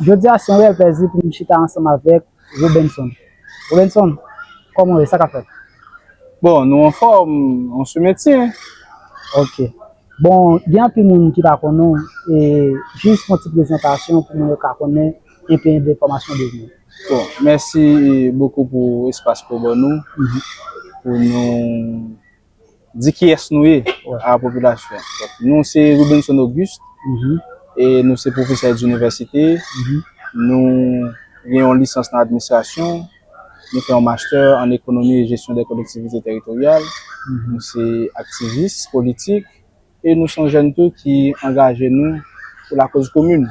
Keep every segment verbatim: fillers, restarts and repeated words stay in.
Jodi a se yon reyèl plèzi pou m chita ansanm avèk Robenson. Robenson, kòman w ye? Sa k ap fèt? Bon, nou anfòm, on se mentyen. Ok. Bon, gen anpil moun ki pa konnen w, e jis yon ti prezantasyon pou moun yo ka konnen enpe de enfòmasyon de nou. Bon, mèsi bokou pou espas ke w ban nou, pou nou di kiyès nou ye a popilasyon. Donk, nou se Robenson Auguste, e nou se pwofesè dinivèsite. Nou gen yon lisans nan administrasyon. Nou fè yon master an ekonomi e jesyon de kolektivite teritoryal. Nou se aktivis politik e nou se yon jèn tou ki angaje nou pou lakoz komin.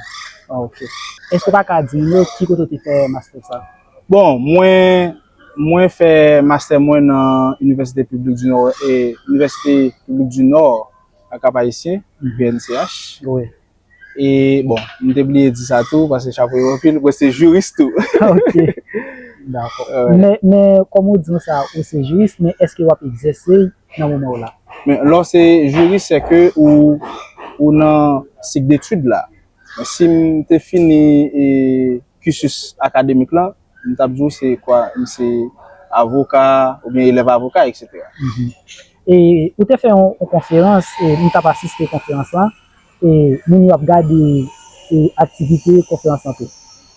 Ah, ok. Èske w pa ka di nou ki kote w te fè master sa? Bon, mwen mwen fè master mwen nan Université Publique du Nord e Université Publique du Nord ak Cap Haïtien, U P N C H. Wi. E bon, m te bliye di sa tou, paske chapo yo anpil, mwen se jiris tou. Ok. Dakò. Men men kòm ou di m sa, ou se jiris, men èske w ap egzèse nan moman w la? Men lè w se jiris, se ke ou ou nan sik detid la. Men si m te fini e cursus akademik la, m t ap di w se kwa, m se avoka oubyen elèv avoka, etsetera. E ou te fè yon, yon konferans, e m t ap asiste konferans lan, e moun yo ap gade e aktivite konferans lan tou.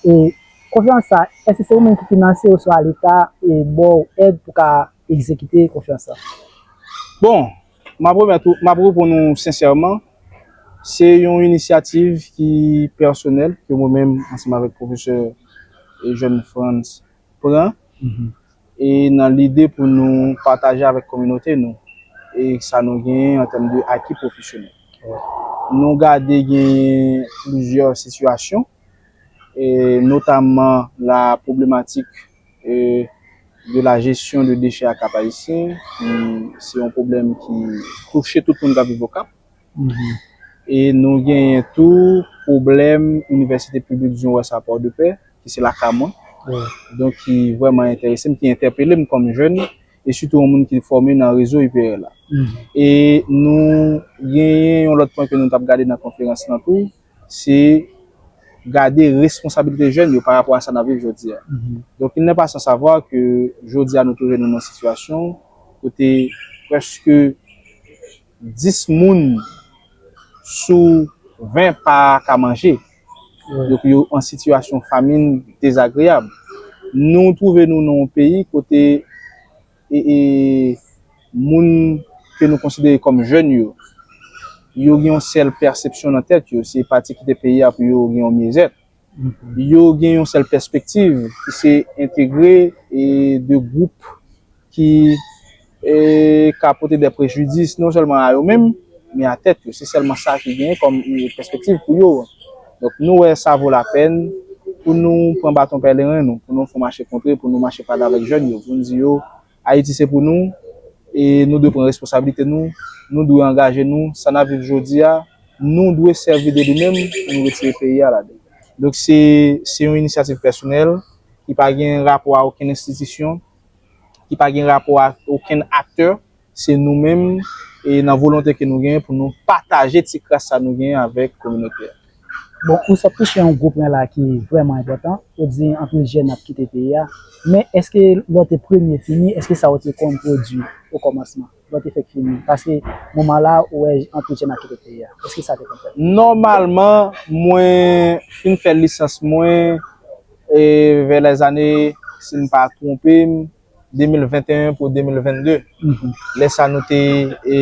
E konferans sa, èske se ou menm ki finanse oswa Leta e ba w èd pou ka egzekite konferans sa? Bon, m ap remèt ou, m ap reponn ou sensèman, se yon inisyativ ki pèsonèl ke mwen menm ansanm avèk pwofesè Eugène Frantz pran e nan lide pou nou pataje avèk kominote nou e sa nou genyen an tèm de aki pwofesyonèl. Nou gade genyen plizyè sitiyasyon, e notamman la pwoblematik e de la jesyon de dechè a Cap Haïtien, ki se yon pwoblèm ki touche tout moun k ap viv Okap. E nou genyen tou pwoblèm Université Publique du Nord-Ouest à Port-de-Paix, ki se lakay mwen. Donk, ki vrèman enterese m, ki entèpele m kòm jèn, e sitou yon moun ki fòme nan rezo I P R la. E nou genyen yon lòt pwen ke nou t ap gade nan konferans lan tou, se gade responsablite jèn yo pa rapò a sa n ap viv jodi a. Donk, il n'est pas sans savoir ke jodi a nou twouve nou nan sitiyasyon kote prèske dis moun sou ven pa ka manje. Donk, yo an sitiyasyon famin dezagreyab. Nou twouve nou nan yon peyi kote e, e moun ke nou konsidere kòm jèn yo, yo gen yon sèl pèsepsyon nan tèt yo, se pati kite peyi a pou yo gen yon myezèt. Yo gen yon sèl pèspektiv ki se entegre e de gwoup ki e ka pote de prejidis non sèlman a yo menm, men a tèt yo. Se sèlman sa ki genyen kòm e pèspektiv pou yo. Donk, nou wè sa vo lapèn pou nou pran baton pèleren nou, pou nou fè mache kontre, pou nou mache pale avèk jèn yo, pou nou di yo, Ayiti se pou nou, e nou dwe pran responsablite nou, nou dwe angaje nou, sa n ap viv jodi a, nou dwe sèvi de li menm pou nou retire peyi a ladan. Donk, se se yon inisyativ pèsonèl ki pa gen rapò a okenn enstitisyon, ki pa gen rapò a okenn aktè, se nou menm e nan volonte ke nou genyen pou nou pataje ti kras sa nou genyen avèk kominote a. Bon, ou sot touche yon gwo pwen la ki vrèman enpòtan. Ou di anpil jèn ap kite peyi a. Men èske lè w te premye fini, èske sa w te konn pwodui o kòmansman? Lè w te fèk fini? Paske moman la, ou wè anpil jèn ap kite peyi a. Èske sa te konn fèt? Nòmalman, mwen fin fè lisans mwen e vè lèzane, si m pa twonpe m, de mil venteyen pou de mil vennde. Lè sa nou te e,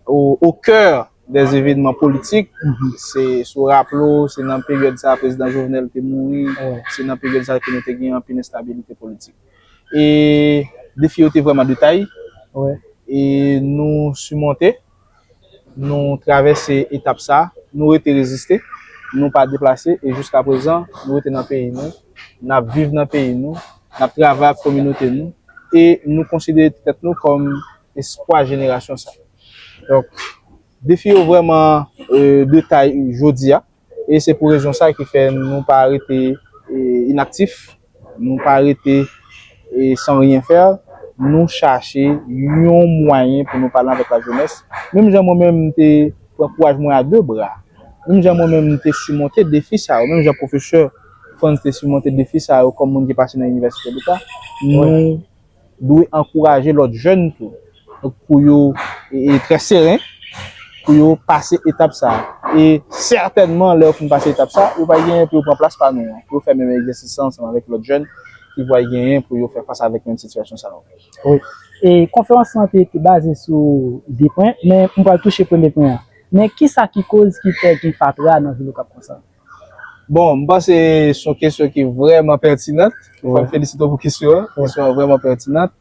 o, o kè dè evènman politik. Se, si w raple w, se nan peryòd sa prezidan Jovenel te mouri, se nan peryòd sa ke nou te gen anpil enstabilite politik. E defi yo te vrèman de tay. E nou simonte, nou travèse etap sa, nou rete reziste, nou pa deplase, e jiska prezan, nou rete nan peyi nou, n ap viv nan peyi nou, n ap travay ak kominote nou, e nou konsidere tèt nou kòm espwa jenerasyon sa. Donk, defi yo vrèman e, de tay jodi a, e se pou rezon sa ki fè nou pa rete e, inaktif, nou pa rete e, san ryen fè, nou chache yon mwayen pou nou pale avèk lajenès. Menm jan mwen menm m te pran kouraj mwen a de bra, Menm jan mwen menm m te simonte defi sa yo, menm jan pwofesè Frantz te simonte defi sa yo kòm moun ki pase nan inivèsite leta, nou dwe ankouraje lòt jèn tou. Donk, pou yo e, e, trè seren, pou yo pase etap sa a. E sètènman, lè yo fin pase etap sa a, yo pral genyen pou yo pran plas pa nou an, pou yo fè menm egzèsis sa ansanm avèk lòt jèn ki pral genyen pou yo fè fas avèk menm sitiyasyon sa yo. Wi. E konferans lan te, te baze sou de pwen, men m pral touche premye pwen an. Men kisa ki koz ki fè gen fatra nan vil Okap konsa? Bon, m panse se yon kesyon ki vrèman pètinant. Fò m felisite w pou kesyon an. Kesyon an vrèman pètinant.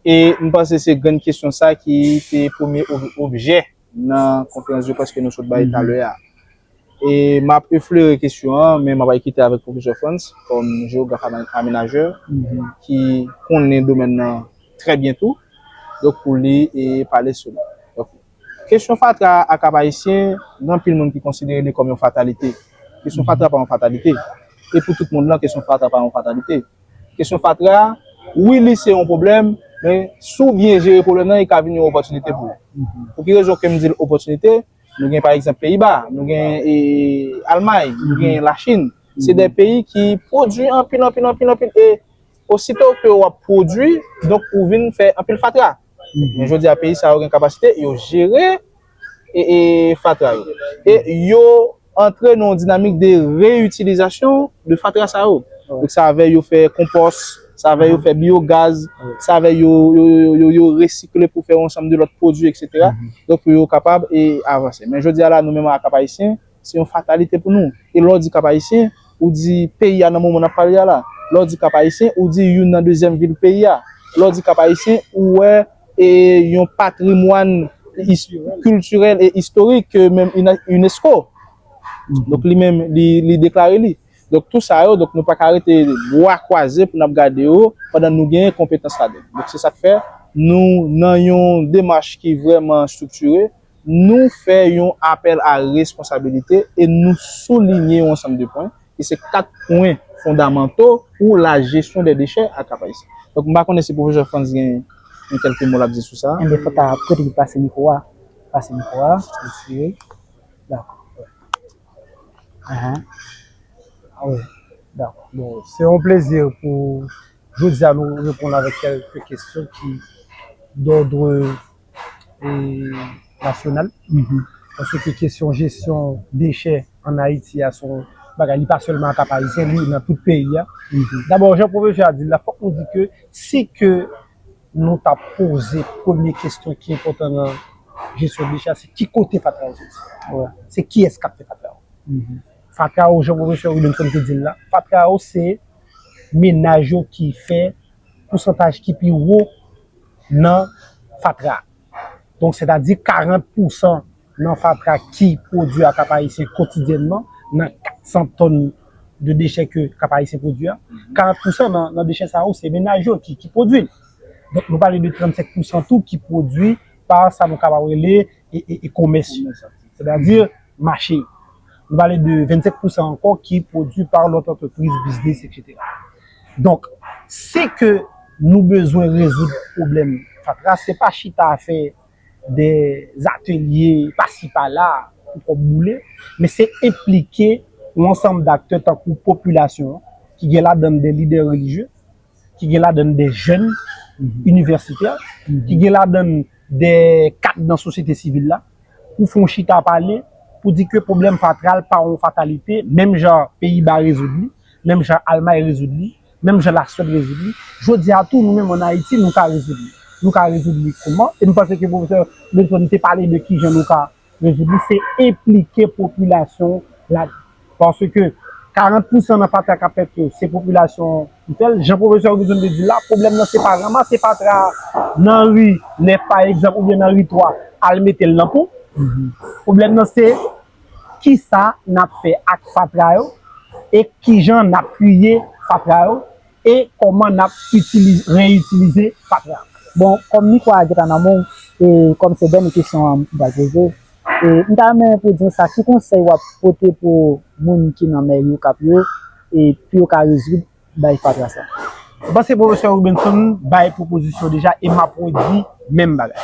E m panse se grenn kesyon sa ki te premye ob- objè nan konferans de près ke nou sot bay talè a. E m ap eflere kesyon an, men m ap al kite avèk pwofesè Frantz kòm jewograf amenajè ki konnen domèn nan trè byen tou. Donk, pou li e pale sou li. Donk, kesyon fatra a Kap Ayisyen, gen anpil moun ki konsidere li kòm yon fatalite. Kesyon fatra pa yon fatalite. E pou tout moun lan, kesyon fatra pa yon fatalite. Kesyon fatra, wi, li se yon pwoblèm, men si w byen jere pwoblèm nan, li ka vin yon opòtinite pou ou. Pou ki rezon ke m di l opòtinite? Nou gen, pa egzanp, Peyiba, nou gen e, Almay, nou gen Lachin. Se de peyi ki pwodui anpil, anpil, anpil, anpil. E osito ke w ap pwodui, donk ou vin fè anpil fatra. Men jodi a, peyi sa yo gen kapasite, yo jere e, e fatra yo. E yo antre nan yon dinamik de reyitilizasyon de fatra sa yo. Donk, sa avè yo fè konpòs, sa avè yo fè biyogaz, sa avè yo, yo, yo, yo, yo resikle pou fè yon ansanm de lòt pwodui, etsetera. Donk, pou yo kapab e avanse. Men jodi a la, nou menm a Kap Ayisyen, se yon fatalite pou nou. E lè w di Kap Ayisyen, ou di peyi a nan moman n ap pale a la. Lè w di Kap Ayisyen, ou di youn nan dezyèm vil peyi a. Lè w di Kap Ayisyen, ou wè e yon patrimwàn is- kiltirèl e istorik ke menm Ina- unesco. Donk, li menm, li, li deklare li. Donk, tou sa yo, donk, nou pa ka rete bra kwaze pou n ap gade yo pandan nou genyen konpetans ladan. Donk, se sa k fè nou nan yon demach ki vrèman estriktire, nou fè yon apèl a responsabilite e nou soulinye yon ansanm de pwen. E se kat pwen fondamanto pou la jesyon de dechè a Kap Ayisyen. Donk, m pa konnen si pwofesè Frantz gen yon kèlke mo l ap di sou sa. Enben, fò ta prete li pase mikwo a. Pase mikwo a, retire. Dakò. Ahan. Ah wi. Dakò. Bon, se yon plezi pou jodi a nou reponn avèk kèlke kesyon ki d'ordre e, nasyonal. Paske kesyon jesyon dechè ann Ayiti a se yon bagay, li pa sèlman a Kap Ayisyen, li nan tout peyi a. Dabò, jan pwofesè a di l la, fòk nou di ke si ke nou ta poze premye kesyon ki enpòtan nan jesyon dechè a, se ki kote fatra yo soti? Se kiyès k ap fè fatra yo? Fatra yo, jan pwofesè Williamson te di l la, fatra yo se menaj yo ki fè pousantaj ki pi wo nan fatra. Donk, sètadi karant pousan nan fatra ki pwodui a Kap Ayisyen kotidyènman, nan kat san tòn de dechè ke Kap Ayisyen pwodui a, karant pousan nan, nan dechè sa yo, se menaj yo ki, ki pwodui l. Donk, nou pale de trannsenk pousan tou ki pwodui pa sa nou kapab rele e, e, e komès yo. Sètadi, mache yo. Nou pale de vennsenk pousan ankò ki pwodui pa lòt antrepriz, biznis, etsetera. Donk, si ke nou bezwen rezoud pwoblèm fatra, se pa chita fè de atelye pasi pala pou kòb boule, men se enplike yon ansanm daktè tankou popilasyon an, ki gen ladan l de lidè relijye, ki gen ladan l de jèn inivèsitè, ki gen ladan l de kad nan sosyete sivil la, pou fè yon chita pale, pou di ke pwoblèm fatra l pa yon fatalite, menm jan Peyiba rezoud li, menm jan Almay rezoud li, menm jan Laswèd rezoud li. Jodi a tou, nou menm ann Ayiti, nou ka rezoud li. Nou ka rezoud li kòman? E m panse ke pwofesè Benson te pale de kijan nou ka rezoud li, se enplike popilasyon ladan. Paske karant pousan nan fatra k ap fèt yo, se popilasyon ki fè l. Jan pwofesè Wilson te di l la, pwoblèm nan se pa ranmase fatra nan ri nèf, pa egzanp, oubyen nan ri twa, al mete l nan pon. Pwoblèm nan se kisa n ap fè ak fatra yo e kijan n ap triye fatra yo e kòman n ap itilize, reyitilize fatra. Bon, kòm mikwo a gentan nan men w, e kòm se dènye kesyon an m pral poze, e m ta renmen pou di w sa, ki konsèy w ap pote pou moun ki nan mèri Okap yo, e pou yo ka rezoud bay fatra sa? M panse pwofesè Robinson bay pwopozisyon deja e m ap redi menm bagay.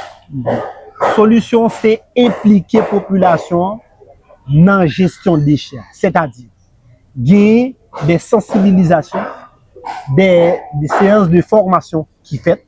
Solisyon se enplike popilasyon an nan jesyon dechè. Sètadi, gen de sansibilizasyon, de, de seyans de fòmasyon ki fèt.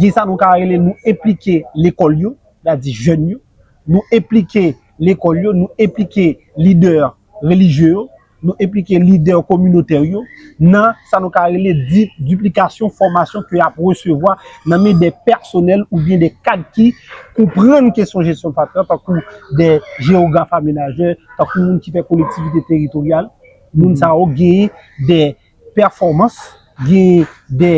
Gen sa nou ka rele nou enplike lekòl yo, sètadi jèn yo, nou enplike lekòl yo, nou enplike lidè relijye yo, nou enplike lidè kominotè yo nan sa nou ka rele di, diplikasyon fòmasyon ke y ap resevwa nan men de pèsonèl oubyen de kad ki konprann kesyon jesyon fatra, tankou de jewograf amenajè, tankou moun ki fè kolektivite teritoryal. Moun sa yo genyen de pèfòmans, genyen de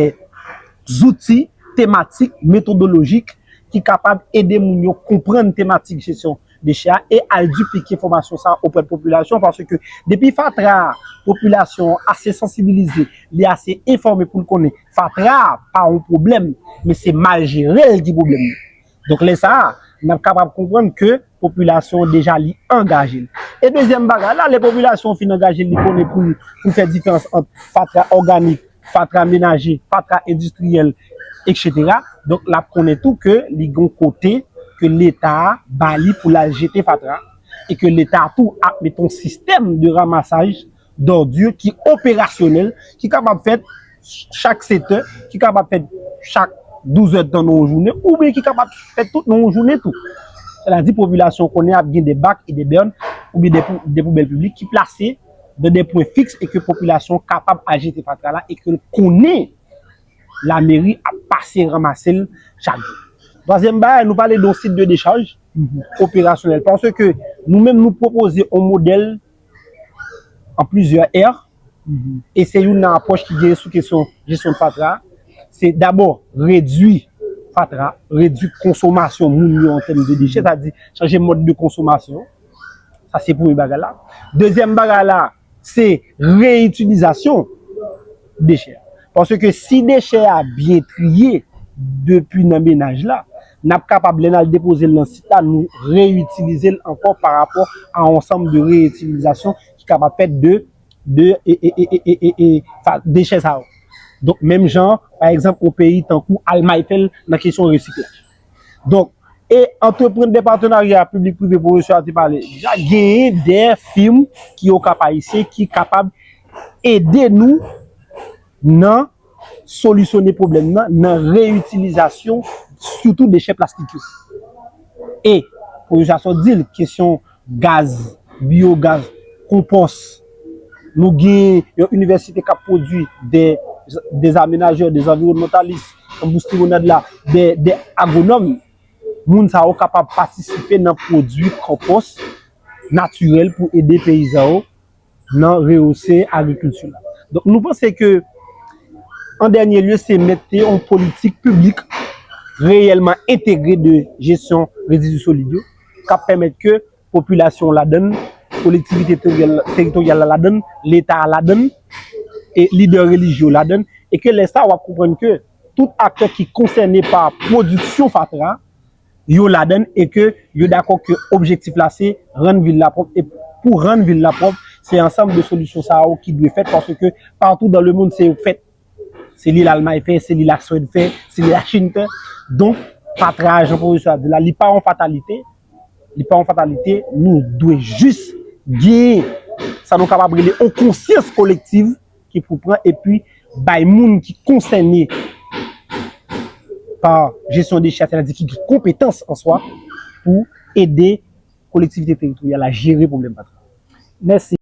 zouti tematik, metodolojik ki kapab ede moun yo konprann tematik jesyon dechè a e al diplike fòmasyon sa a oprè de popilasyon, paske depi fatra a, popilasyon an ase sansibilize, li ase enfòme pou l konnen fatra a pa yon pwoblèm, men se mal jere l ki pwoblèm nan. Donk, lè sa a, n ap kapab konprann ke popilasyon an deja li angaje l. E dezyèm bagay la, lè popilasyon an fin angaje l, li konnen pou, pou fè diferans ant fatra òganik, fatra menaje, fatra endistriyèl, etsetera. Donk, l ap konnen tou ke li gen yon kote ke Leta a ba li pou l al jete fatra, e ke Leta a tou ap mete yon sistèm de ramasaj dòdi ki operasyonèl, ki kapab fèt chak sèt è, ki kapab fèt chak douz è tan nan yon jounen, oubyen ki kapab fèt tout nan yon jounen tou. Sètadi, popilasyon konnen ap gen de bak e de bèn, oubyen de, pou, de poubèl piblik ki plase nan de pwen fiks e ke popilasyon kapab al jete fatra la e ke l konnen lameri ap pase ranmase l chak jou. Twazyèm bagay, nou pale de yon sit de dechaj operasyonèl. Paske nou menm, nou pwopoze yon modèl an plizyè R, e se youn nan apwòch ki genyen sou kesyon jesyon fatra. Se dabò redui fatra, redui konsomasyon moun yo an tèm de dechè, sètadi chanje mòd de konsomasyon. Sa se premye bagay la. Dezyèm bagay la, se reyitilizasyon dechè. Paske si dechè a byen triye depi nan menaj la, n ap kapab, lè n al depoze l nan sit la, nou reyitilize l ankò pa rapò a yon ansanm de reyitilizasyon ki kapab fèt de, de e, e, e, e, e, e, fa- dechè sa yo. Donk, menm jan, pa egzanp, yon peyi tankou Almay fè l nan kesyon resiklaj. Donk, e antreprann de patenarya piblik prive, pwofesè a te pale, deja genyen de fim ki Okap Ayisyen ki kapab ede nou nan solisyone pwoblèm nan, nan reyitilizasyon, sitou dechè plastik yo. E, pwofesè a sot di l, kesyon gaz, byogaz, konpòs. Nou gen yon inivèsite k ap pwodui de, de amenajè, de anviwònmantalis, tankou Stivonad la, de, de agwonòm. Moun sa yo kapab patisipe nan pwodui konpòs natirèl pou ede peyizan yo nan rehose agrikilti la. Donk, nou panse ke, an dènye lye, se mete yon politik piblik reyèlman entegre de jesyon rezidi solid yo, k ap pèmèt ke popilasyon ladann, kolektivite teritoryal, teritoryal la ladann, Leta a ladann, e lidè relijye yo ladann, e ke lè sa a, w ap konprann ke tout aktè ki konsène pa pwodiksyon fatra, yo ladann e ke yo dakò ke objektif la se rann vil la pwòp. E pou rann vil la pwòp, se ansanm de solisyon sa yo ki dwe fèt, paske partou dans le monde, se yo k fèt. Se li Lalmay fè, se li Laswèd fè, se li Lachin fè. Donk, fatra, jan pwofesè a di la, li pa yon fatalite. Li pa yon fatalite. Nou dwe jis genyen sa nou kapab rele yon konsyans kolektiv ki pou pran epi bay moun ki konsène pa jesyon dechè, sètadi ki gen konpetans an swa pou ede kolektivite teritoryal la jere pwoblèm fatra. Mèsi.